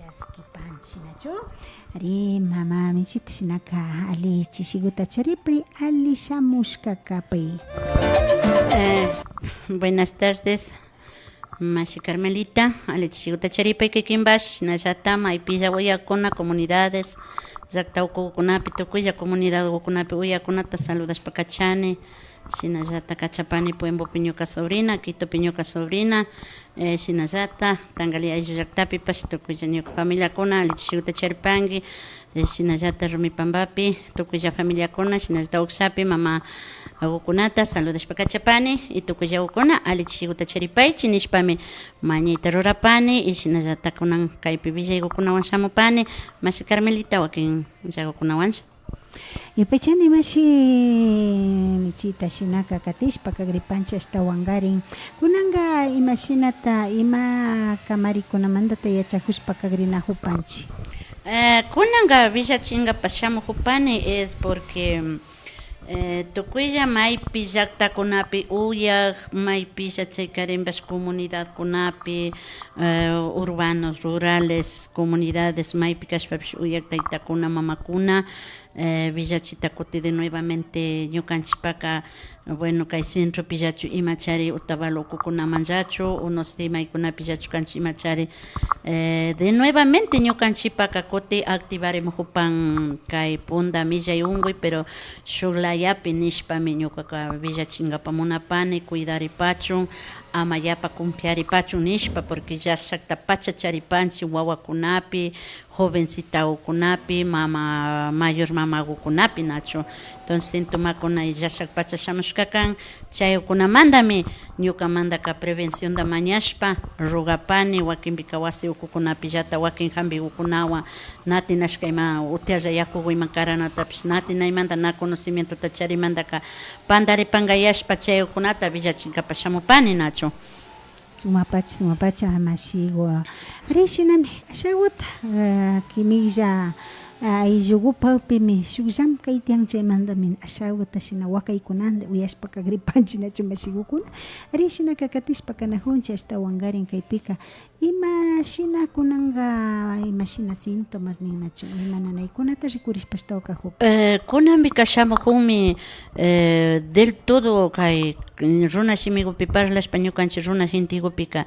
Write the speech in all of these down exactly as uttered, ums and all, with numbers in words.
Askipanchi, nachu? Ari, mama Michita shinaka, ali chishiguta charipay, ali shamushka kapay. Eh, buenas tardes, mashi Carmelita, ali chishiguta charipay kikinbash, shinallata maypilla uyakuna, comunidades, llakta ukukunapi, tukuylla comunidad ukukunapi uyakunata saludashpa kachani. Shinallata kachapani Puembopi ñuka sobrina, Quitopi ñuka sobrina, eh, shinallata Tangali ayllu llaktapipash tukuylla ñuka familiakuna ali chishiguta charipangui, eh, shinallata Rumipambapi tukuylla familiakuna, shinallata Ukshapi mama agukunata saludashpa kachapani, y tukuylla agukuna ali chishiguta charipaychi nishpami mañayta rurapani, y shinallata kunan kaypi willaygukunawan shamupani, mashi Carmelita, wakin llagukunawanlla. Yupaychani mashi Michita, shinaka katishpa kagripanchi ashtawankarin. Kunanka imashinata, ima kamarikunamantata yachakushpa kagrinakupanchi? Eh, kunanka willachinkapak shamukupani es porque, eh, tukuylla maypi llaktakunapi uyak, maypilla chaykarinpash comunidadkunapi, eh, urbanos, rurales, comunidades, maypi kashpapish uyak taytakuna, mamakuna, eh, willachita kuti de nuevamente ñukanchipaka, bueno, kay centropillachu imachari, Otavalo ukukunamanllachu, o no sé, maykunapillachu kanchi imachari, eh, de nuevamente ñukanchipaka kuti activarimukupan kay punta millay unkuy, pero shuk layapi nishpami ñukaka willachinkapak munapani, cuidaripachun, ama yapa confiaripachun nishpa, porque llashakta pacha charipanchi wawakunapi, jovencitakunapi, mama, mayor mamakukunapi nachu. Entonces sintomakuna llashak pacha shamushka kan, chaykunamantami ñukamantaka prevencionta mañashpa rogapani, wakinpika wasi ukukunapillata, wakin hampikukunawan na tinashka ima utialla yakuku ima karanatapish na tinaymanta, na conocimientota charimantaka pantaripankayashpa chaykunata willachinkapak shamupani nachu. Sumakpacha, sumakpacha, mashiku. Ari, shinami, ashakuta, eh, kimilla, eh, ayllukupakpimi shuk llamkay tiyan, chaymantami ashakuta shina wakaykunata uyashpa kagripanchi nachu mashikukuna. Ari, shinaka katishpa kanakunchi ashtawankarin kaypika. Ima shina kunanka, ima shina síntomas nin nachu, ima nanaykunata rikurishpa ashtawan kakupan? Eh, kunanpika shamukunmi, eh, del todo kay runa shimikupi parlashpa ñukanchi runa gentekupika,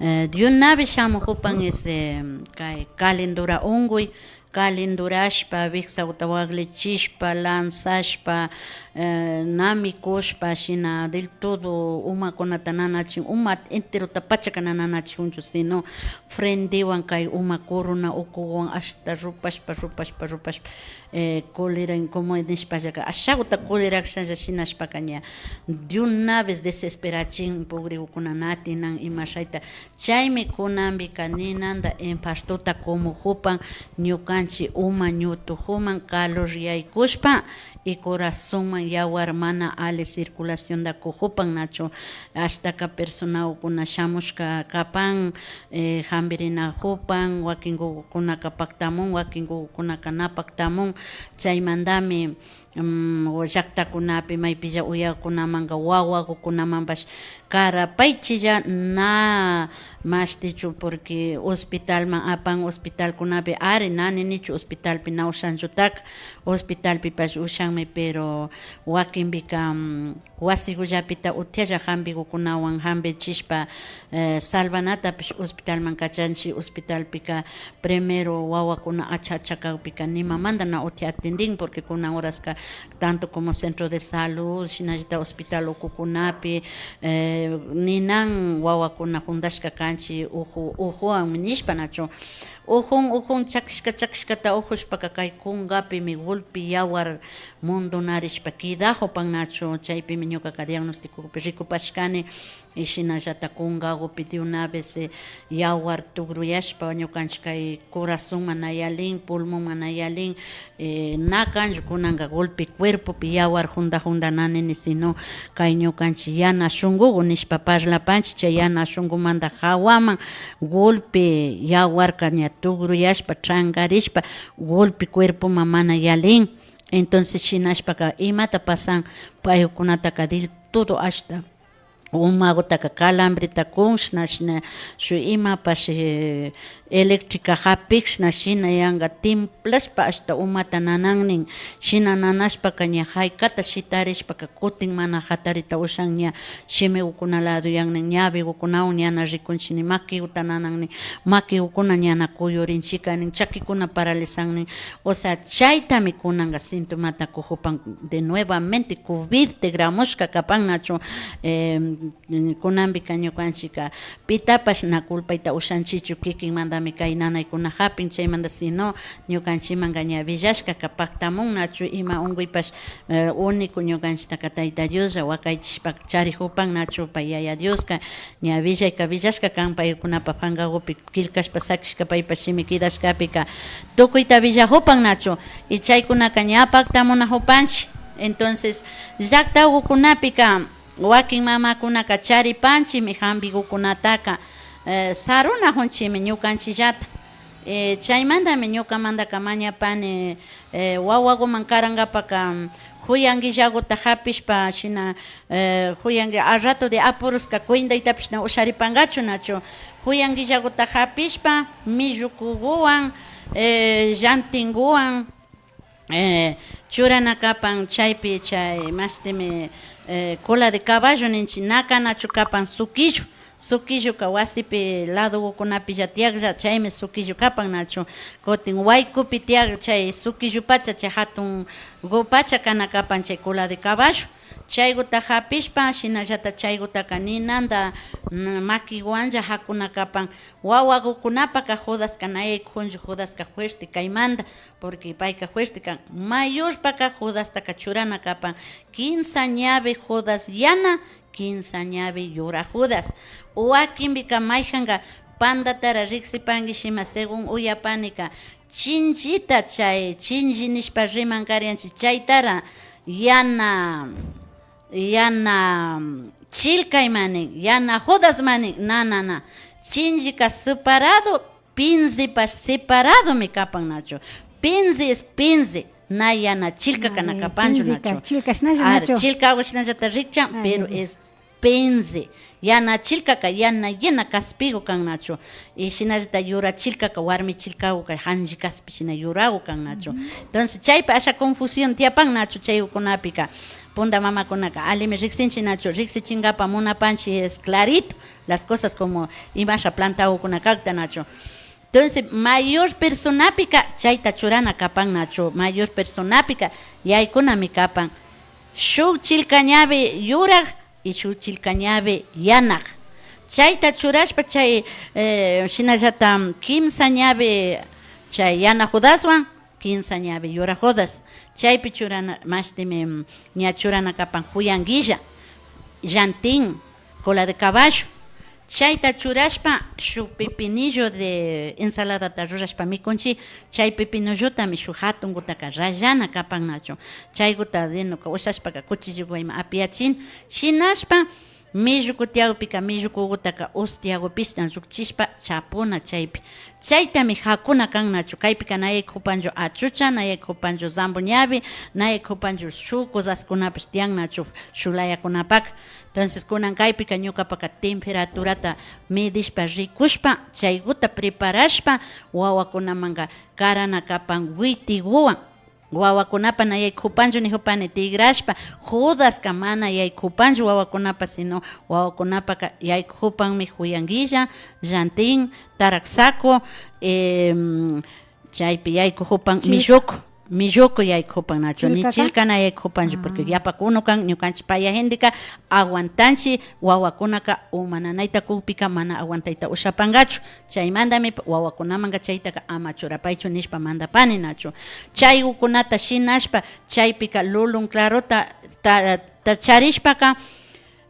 eh, de una vez shamukupan ese, kay calentura unkuy, calendurashpa, wiksakuta waklichishpa, lanzashpa, eh, na mikushpa, shina del todo umakunata nanachin, uma enterota pachaka na nanachikunchu, sino frendewan kay uma corona ukuwan ashta rupashpa, rupashpa, rupashpa, eh, colera, como nishpallaka, ashakuta colerakshalla shinashpaka ña de una vez desesperachin, pugrikukuna na tinan ima shayta. Chaymi kunanpika ninanta infartota kumukupan ñukanchi uma ñutukuman calor yaykushpa y corazonman yawar mana alli circulacionta kukupan nachu. Ashtaka personakuna shamushka kapan, eh, hampirinakupan, wakinkukunaka paktamun, wakinkukunaka na paktamun. Chaymantami mm, llaktakunapi maypilla uyakunamanka wawakukunamanpash karapaychilla na mashtichu, porque hospitalman apan, hospitalkunapi ari na ninichu hospitalpi na ushanchutaka, hospitalpipash ushanmi, pero wakinpika, mm, wasikullapita utialla hampikukunawan hampichishpa, eh, salvanatapish hospitalman kachanchi, hospitalpika primero wawakuna acha acha kakpika nimamanta na uti atendin, porque kunan horaska tanto como centro de salud, shinallata hospital ukukunapi, eh, ninan wawakuna juntashka kanchi uku, ukuwanmi nishpa nachu. Ukun, ukun chakishka, chakishkata ukushpaka kay kunkapimi golpe yawar mundunarishpa kidakupan nachu. Chaypimi ñukaka diagnosticopi rikupashkani. Y shinallata kunkakupi de una vez, eh, yawar tugruyashpa ñukanchi kay corazonman na yalin, pulmonman na yalin, eh, na kanchu kunanka golpe cuerpopi yawar junta junta na nini, sino kay ñukanchi yana shunkuku nishpa parlapanchi, chay yana shunkumanta hawaman golpe yawarka ña tugruyashpa, trankarishpa, golpe cuerpoman mana yalin. Entonces shinashpaka imata pasan paykunataka del todo ashta umagutaka calambreta kunshna, shina shuk imapash, eh, eléctrica japikshna, shina yanga timplashpa ashta umata nanan nin, shina nanashpaka ña jaykata shitarishpaka kutin mana jatarita ushan ña shimigukuna lado yan nin, ñabigukunawan ñana rikunchik nin, makiguta nanan nin, makigukuna ñana kuyurinchika nin, chakikuna paralizan nin, o sea, chaytami kunanka sintomata kujupan de nuevamente covid tigramushka kapan nachu, eh, kunanpika ñukanchikka pitapash na culpayta ushanchichu, kikinmantami kay nanaykuna japin, chaymanta sino ñukanchikmanka ña villashkaka paktamun nachu, ima unkuypash, eh, único ñukanchiktaka Tayta Dioslla wakaychishpa charijupan nachu, pay Yaya Dioska ña villayka villashka kan paykunapa pankagupi killkashpa sakishka paypa shimi kidashkapika tukuyta villajupan nachu, y chaykunaka ña paktamunajupanchik. Entonces llaktagukunapika wakin mamakunaka charipanchikmi jampigukunataka, eh, sarunajunchikmi ñukanchikllata. Eh, chaymantami ñukamantaka mañapani, eh, wawaguman karankapaka, mm, juyankillaguta japishpa shina, eh, juyanki, a rato de apuruska cuendaytapish na usharipankachu nachu, juyankillaguta japishpa millukuguwan, eh, llantinguwan, eh, churana kapan chaypi, chay mashtimi, eh, cola de caballo ninchik, na kanachu kapan sukillu, sukilluka wasipi ladogukunapilla tiyaklla, chaymi sukillu kapan nachu, kutin waykupi tiyak chay sukillupacha chay jatungupacha kana kapan chay cola de caballo, chayguta japishpa, shinallata chaygutaka ninanta, mm, makiguwanlla jakuna kapan, wawagukunapaka Judaska na yaykujunchu, Judaska fuerte kaymanta, porque payka fuerte kan. Mayorpaka Judastaka churana kapan kimsa ñawi Judas yana, kimsa ñawi yura Judas. Wakinpika mayjanka pandatara riksipanki shima, según uyapanika, chinchita chay chinchi nishpa rimankarianchik, chaytara yana, yana chilkayma nin, yana Judasma nin, na, na, na. Chinchika separado, pinzipash separadomi kapan nachu. Pinzi es pinzi, na yana chilkaka na kapanchu nachu. Ari, chilkagu shinallata rikchan, pero es pinzi. Yana chilkaka yana, yana kaspigu kan nachu. Y shinallata yura chilkaka warmi chilkaguka janchi kaspi shina yuragu kan nachu. Entonces chaypi asha confusión tiyapan nachu chaygukunapika. Punta mamakunaka allimi riksinchik nachu, riksichinkapa munapanchik es clarito las cosas como imasha plantagukuna kakta nachu. Entonces mayor personapika chayta churana kapan nachu, mayor personapika yaykunami kapan shuk chilka ñawi yurak y shuk chilka ñawi yanak. Chayta churashpa chay, eh, shinallata kimsa ñawi chay yana Judaswan kimsa ñawi yura Judas. Chaypi churana, mashtimi, mm, ña churana kapan juyanguilla, llantin, cola de caballo. Chayta churashpa, shuk pepinillo de ensaladata rurashpa mikunchik, chay pepinillotami shuk jatungutaka rallana kapan nachu. Chayguta denoka ushashpaka cuchillogu ima apiyachin. Shinashpa, milluku tiyagupika, millukugutaka ustiagupishna llukchishpa chapuna chaypi. Chaytami jakuna kan nachu. Kaypika na yaykupanchu achucha, na yaykupanchu zambo ñawi, na yaykupanchu shuk cosaskunapash tiyan nachu shuk layakunapaka. Entonces kunan kaypika ñukapaka temperaturata midishpa rikushpa, chayguta preparashpa wawakunamanka karana kapan witiguwan. Wawakunapa na yaykupanchu nijupani tigrashpa, Judaska mana yaykupanchu wawakunapa, sino wawakunapaka yaykupanmi juyanguilla, llantin, tarak saco, em, chaypi yaykupan milluku, milluku yaykupan nachu, ni chilka na yaykupanchu, porque yapa kunu kan, ñukanchik paya genteka aguantanchik, wawakunaka uma nanayta kukpika mana aguantayta ushapankachu. Chaymantami wawakunamanka chaytaka ama churapaychu nishpa mandapani nachu. Chaygukunata shinashpa, chaypika lulun clarota ta, ta charishpaka,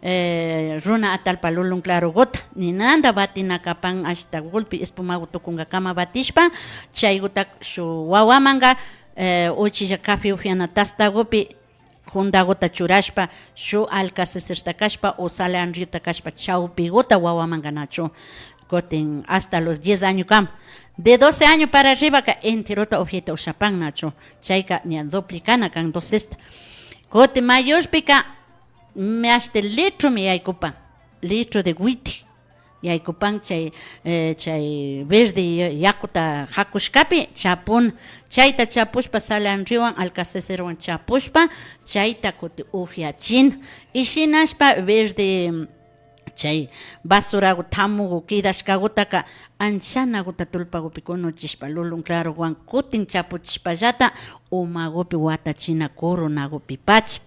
eh, runa atallpa lulun claroguta ninanta batina kapan, ashta gulpi espumagu tukunkakama batishpa, chayguta shuk wawamanka, eh, uchilla café upiana tastagupi jundaguta churashpa, shuk alcaceserta kashpa o salandriota kashpa chawpiguta wawamanka nachu. Kutin hasta los diez añokama. De doce año para arribaka enterota upiayta ushapan nachu. Chayka ña duplicana kan docesta. Kutin mayorpika mashti litromi yaykupan. litro de witi yaykupan chay, eh, chay verde ya-, yakuta jakushkapi chapuna. Chayta chapushpa, salanriwan, alcaceserwan chapushpa, chayta kuti upiachina. Y shinashpa verde, mm, chay basuragu, tamugu kidashkagutaka, anchanaguta tullpagupi kunuchishpa, lulun claroguwan kutin chapuchishpallata, umagupi watachina coronagupipacha.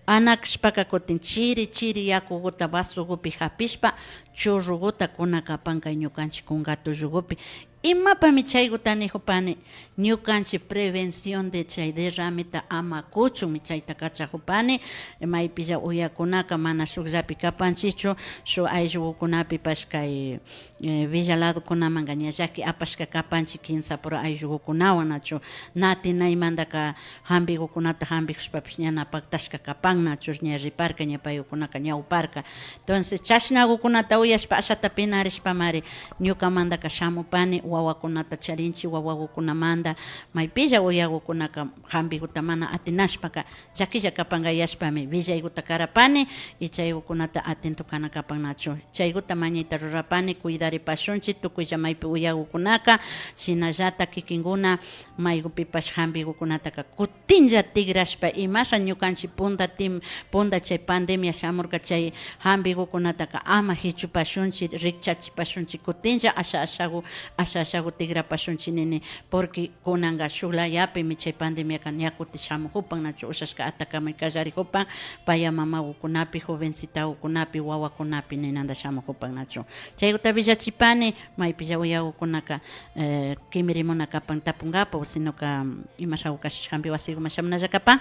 Anakashpaka kutin chiri chiri yakuguta vasogupi japishpa, churruguta kuna kapan kay ñukanchik kunka tullugupi. Imapami chayguta nijupani? Ñukanchik prevención de chay derrameta ama kuchunmi chayta kachajupani. Maypilla uyakunaka mana shukllapi kapanchikchu, shuk ayllugukunapipash kay, eh, villa ladokunamanka ña llaki apashka kapanchik kinsa pura ayllugukunawan, nachu? Na atinaymantaka jambigukunata jambijushpapish ña na paktashka kapan, nachu? Ña riparka, ña paygukunaka ñawparka. Entonces, chashnagukunata uyashpa, ashata pinarishpamari ñukamantaka shamupani, wawakunata charinchik, wawagukunamanta, maypilla uyagukunaka jambiguta mana atinashpaka, llakilla kapanka yashpami villayguta karapani, y chaygukunata atento kana kapan, nachu? Chayguta mañayta rurapani, cuidaripashunchik, tukuylla maypi uyagukunaka, shinallata kikinkuna maygupipash jambigukunataka kutinlla tikrashpa, imasha ñukanchik punta tim-, punta chay pandemia shamurka, chay jambigukunataka ama jichupashunchik, rikchachipashunchik, kutinlla asha ashagu, asha ashagu tikrapashunchik nini, porque kunanka shuk layapimi chay pandemiaka ña kutin shamujupan, nachu? Ushashka atakaman kallarijupan, paya mamagukunapi, jovencitagukunapi, wawakunapi ninanta shamujupan, nachu? Chayguta villachipani, maypilla uyagukunaka, eh, kimirimuna kapan tapunkapa, o sinoka, mm, imashagu kashusha jambi wasiguman shamunalla kapan.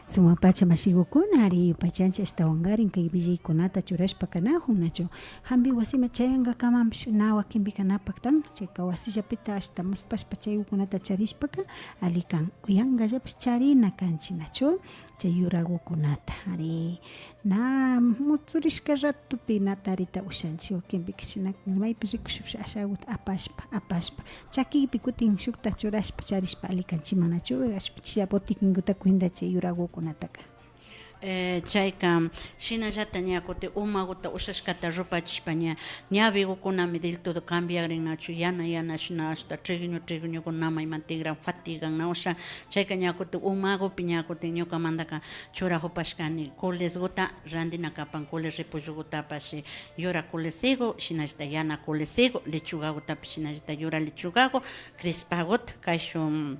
Sumakpacha mashigukuna, ari yupaychanchik ashtawankarin kay villaykunata churashpa kanajun, nachu? Jambi wasiman chayankakamanpish na wakinpika na paktan, chayka wasillapita ashta muspashpa chaygukunata charishpaka alli kan. Uyankallapish charina kanchik, nachu? Chay yuragukunata, ari, na mutsurishka ratopi na tarita ushanchik, wakinpika shina maypi rikushapish ashaguta apashpa, apashpa, chakipi kutin shukta churashpa, charishpa alli kanchikman, nachu? Ashpichilla botiquinguta cuenta chay yuragukunataka. Eh, chayka, shinallata ña kutin umaguta ushashkata rupachishpa ña, ñawigukunami del todo cambiagrin, nachu? Yana, yana, shina hasta trigueño, trigueñokunama ima tigran, fatigan, na usha. Chayka ña kutin umagupi ña kutin ñukamantaka churajupashkani, colesguta randina kapan, coles repollogutapash, yura colesigu, shinallata yana colesigu, lechugagutapish shinallata yura lechugagu, crispaguta, kayshuk,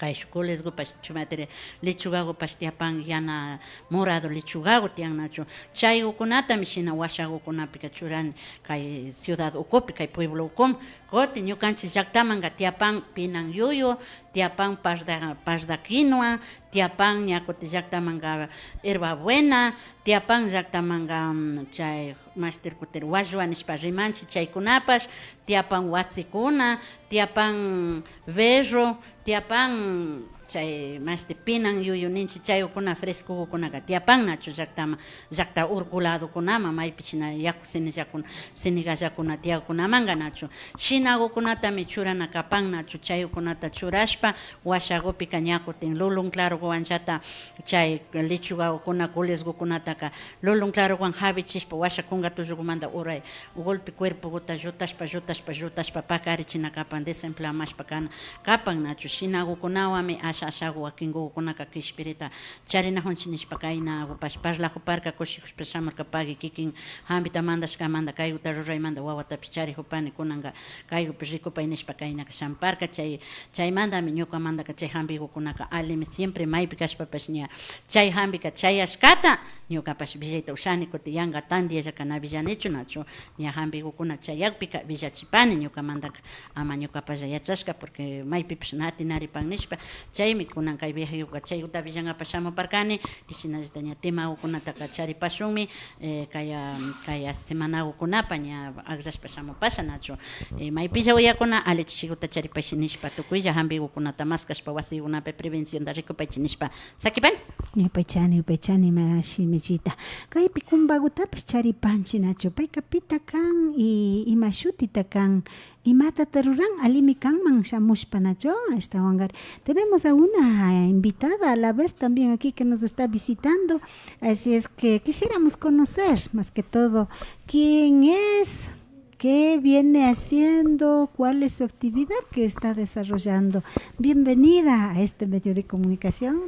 kayshuk colesgupash, chumatiri lechugagupash tiyapan, yana morado lechugagu tiyan, nachu? Chaygukunatami shina washagukunapika churani, kay ciudad ukupi, kay pueblo ukuman. Kutin ñukanchik llaktamanka tiyapan pinan yuyu, tiyapan parda, parda quinua, tiyapan ña kutin llaktamanka hierba buena, tiyapan llaktamanka, mm, chay mashti kutin wallwa nishpa rimanchik, chaykunapash, tiyapan watsikuna, tiyapan berro, tiyapan chay mashti pinan yuyu ninchik, chaykuna frescogukunaka tiyapan, nachu? Llaktaman, llakta urku ladokunaman, maypi shina yaku sinillakuna, sinigallakuna tiyakkunamanka, nachu? Shinagukunatami churana kapan, nachu? Chaykunata churashpa, washagupika ña kutin lulun claroguwanllata chay lechugakuna, colesgukunataka lulun claroguwan jawichishpa, washa kunka tullugumanta uray, golpe cuerpoguta llutashpa, llutashpa, llutashpa pakarichina kapan, desinflamashpa kana kapan, nachu? Shinagukunawanmi asha ashagu wakingukunaka kishpirita charinajunchik nishpa kaynagupash parlajuparka, kushijushpa shamurka pagui kikin jambita mandashkamanta, kayguta ruraymanta wawatapish charijupani, kunanka kaygupi rikupay nishpa kaynaka shamparka. Chay, chaymantami ñukamantaka chay jambigukunaka allimi, siempre maypi kashpapash ña chay jambika chayashkata ñukapash willayta ushani, kutin yanka tandiyallaka na willanichu, nachu? Ña jambigukuna chayakpika willachipani ñukamantaka, ama ñukapalla yachashka, porque maypipash na atinaripan nishpa. Chaymi kunan kay viajeguka chayguta willankapak shamuparkani, y shinallata ña temagukunataka charipashunmi, eh, kaya, kaya semanagukunapa ña akllashpa shamupasha, nachu? Eh, maypilla uyakuna, alli chishiguta charipaychik nishpa, tukuylla jambigukunata maskashpa wasigunapi prevencionta rikupaychik nishpa sakipani. Yupaychani, yupaychani, mashi Michita. Kaypi kumbagutapash charipanchik, nachu? Payka pita kan y ima shutita kan, Imatata ruran, allimi kanman shamushpa, nachu? Ashtawankari tenemos a una invitada a la vez también aquí que nos está visitando. Así es que quisiéramos conocer más que todo quién es, qué viene haciendo, cuál es su actividad que está desarrollando. Bienvenida a este medio de comunicación.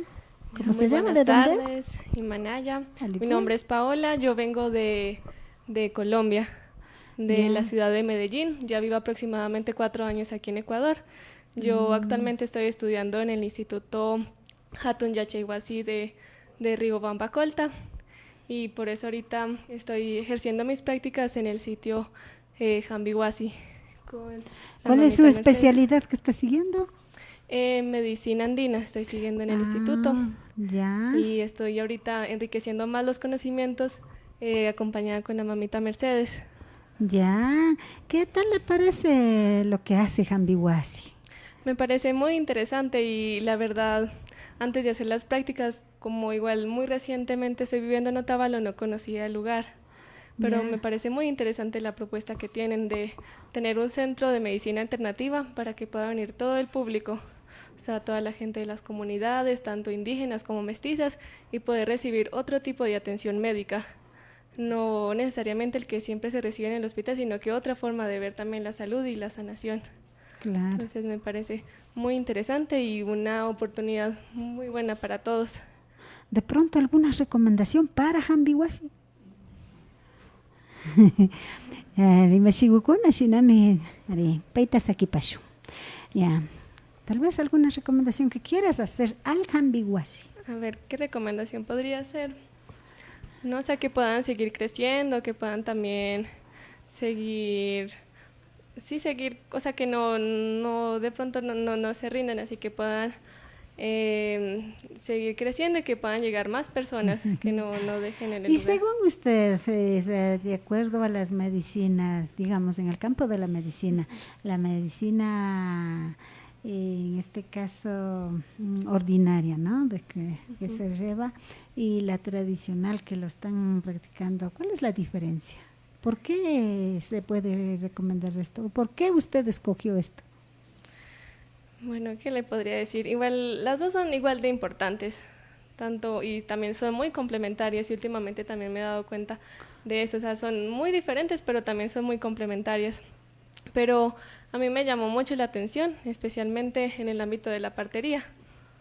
¿Cómo se llama? ¿De dónde es? Muy buenas tardes, Imanaya. Mi nombre es Paola, yo vengo de, de Colombia, de la ciudad de Medellín. Ya vivo aproximadamente cuatro años aquí en Ecuador. Yo actualmente estoy estudiando en el Instituto Hatun Yachai Wasi de, de Riobamba Colta, y por eso ahorita estoy ejerciendo mis prácticas en el sitio eh, Jambi Wasi. ¿Cuál es su especialidad que está siguiendo? Eh, medicina andina, estoy siguiendo en el instituto. Ah, ya. Y estoy ahorita enriqueciendo más los conocimientos, eh, acompañada con la mamita Mercedes. Ya. ¿Qué tal le parece lo que hace Jambi Wasi? Me parece muy interesante y la verdad, antes de hacer las prácticas, como igual muy recientemente estoy viviendo en Otavalo, no conocía el lugar. Pero me parece muy interesante la propuesta que tienen de tener un centro de medicina alternativa para que pueda venir todo el público, o sea, toda la gente de las comunidades, tanto indígenas como mestizas, y poder recibir otro tipo de atención médica. No necesariamente el que siempre se recibe en el hospital, sino que otra forma de ver también la salud y la sanación. Claro. Entonces me parece muy interesante y una oportunidad muy buena para todos. De pronto, ¿alguna recomendación para Jambi Wasi? Eh, rimashigukuna shinami, ari, payta sakipashun. Ya. Tal vez alguna recomendación que quieras hacer al Jambi Wasi. A ver, ¿qué recomendación podría hacer? No, o sea, que puedan seguir creciendo, que puedan también seguir, sí, seguir, o sea, que no, no, de pronto no, no, no se rindan, así que puedan eh, seguir creciendo y que puedan llegar más personas, que no, no dejen el lugar. Y según usted, eh, de acuerdo a las medicinas, digamos, en el campo de la medicina, la medicina, eh, en este caso, mm, ordinaria, ¿no? De que, que se lleva, y la tradicional que lo están practicando, ¿cuál es la diferencia? ¿Por qué se puede recomendar esto? ¿Por qué usted escogió esto? Bueno, ¿qué le podría decir? Igual, las dos son igual de importantes, tanto, y también son muy complementarias, y últimamente también me he dado cuenta de eso, o sea, son muy diferentes, pero también son muy complementarias. Pero a mí me llamó mucho la atención, especialmente en el ámbito de la partería.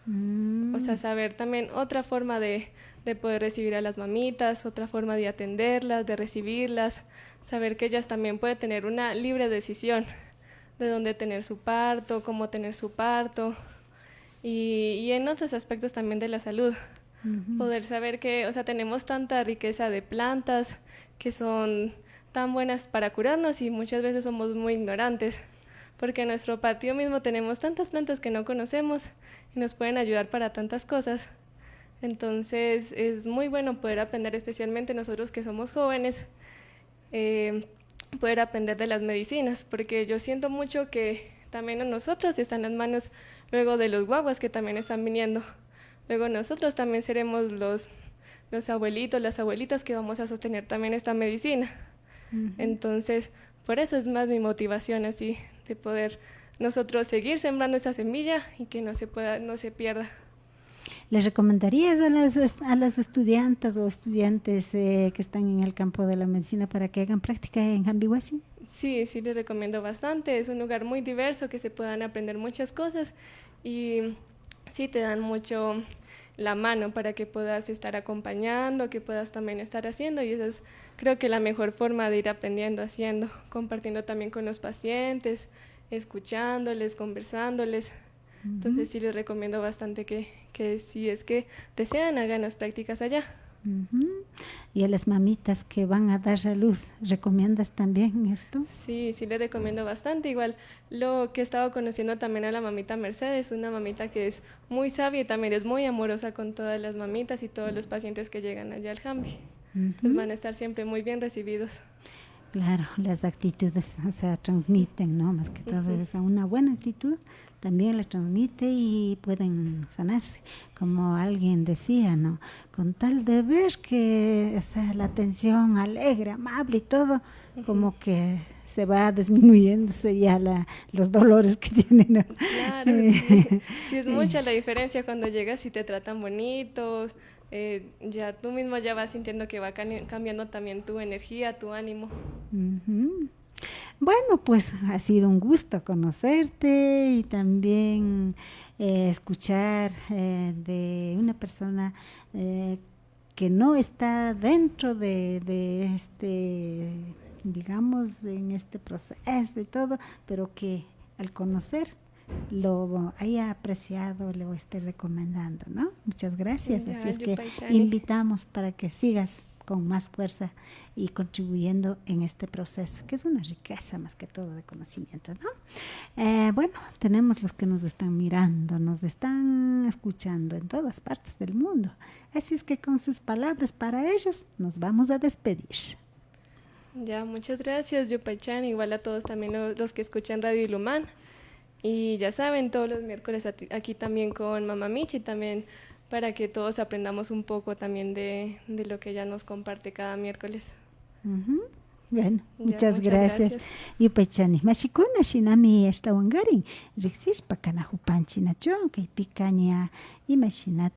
Mm. O sea, saber también otra forma de, de poder recibir a las mamitas, otra forma de atenderlas, de recibirlas, saber que ellas también pueden tener una libre decisión de dónde tener su parto, cómo tener su parto, y, y en otros aspectos también de la salud. Poder saber que, o sea, tenemos tanta riqueza de plantas que son tan buenas para curarnos y muchas veces somos muy ignorantes, porque en nuestro patio mismo tenemos tantas plantas que no conocemos y nos pueden ayudar para tantas cosas. Entonces, es muy bueno poder aprender, especialmente nosotros que somos jóvenes, eh, poder aprender de las medicinas, porque yo siento mucho que también en nosotros están las manos luego de los guaguas que también están viniendo. Luego nosotros también seremos los, los abuelitos, las abuelitas que vamos a sostener también esta medicina. Entonces, por eso es más mi motivación así, de poder nosotros seguir sembrando esa semilla y que no se pueda, no se pierda. ¿Les recomendarías a las est-, a las estudiantas o estudiantes, eh, que están en el campo de la medicina para que hagan práctica en Jambi Wasi? Sí, sí les recomiendo bastante. Es un lugar muy diverso que se puedan aprender muchas cosas y sí te dan mucho la mano para que puedas estar acompañando, que puedas también estar haciendo, y esa es, creo que, la mejor forma de ir aprendiendo, haciendo, compartiendo también con los pacientes, escuchándoles, conversándoles. Entonces sí les recomiendo bastante que, que si es que desean, hagan las prácticas allá. ¿Y a las mamitas que van a dar a luz, recomiendas también esto? Sí, sí les recomiendo bastante. Igual lo que he estado conociendo también a la mamita Mercedes, una mamita que es muy sabia y también es muy amorosa con todas las mamitas y todos los pacientes que llegan allá al Jambi. Entonces van a estar siempre muy bien recibidos. Claro, las actitudes, o sea, transmiten, ¿no? Más que todo esa, una buena actitud también la transmite y pueden sanarse. Como alguien decía, ¿no? Con tal de ver que, o sea, la atención alegre, amable y todo, como que se va disminuyéndose ya la, los dolores que tiene, ¿no? Claro, sí. Si es mucha la diferencia cuando llegas y te tratan bonitos, eh, ya tú mismo ya vas sintiendo que va cani- cambiando también tu energía, tu ánimo. Ujú. Bueno, pues ha sido un gusto conocerte y también eh, escuchar eh, de una persona eh, que no está dentro de, de este, digamos, en este proceso y todo, pero que al conocer lo haya apreciado, lo esté recomendando, ¿no? Muchas gracias. Ya, Así es que Yupaychani. Invitamos para que sigas con más fuerza y contribuyendo en este proceso, que es una riqueza más que todo de conocimiento, ¿no? Eh, bueno, tenemos los que nos están mirando, nos están escuchando en todas partes del mundo. Así es que con sus palabras para ellos nos vamos a despedir. Ya, muchas gracias, Yupaychani. Igual a todos también lo- los que escuchan Radio Ilumán. Y ya saben, todos los miércoles ati- aquí también con Mamá Michi también para que todos aprendamos un poco también de, de lo que ella nos comparte cada miércoles. Ujú. Bueno, Ya, muchas muchas gracias. gracias. Yupaychani, mashikuna shinami ashtawankarin riksishpa kanajupanchi, nachu? Kaypika ña imashinata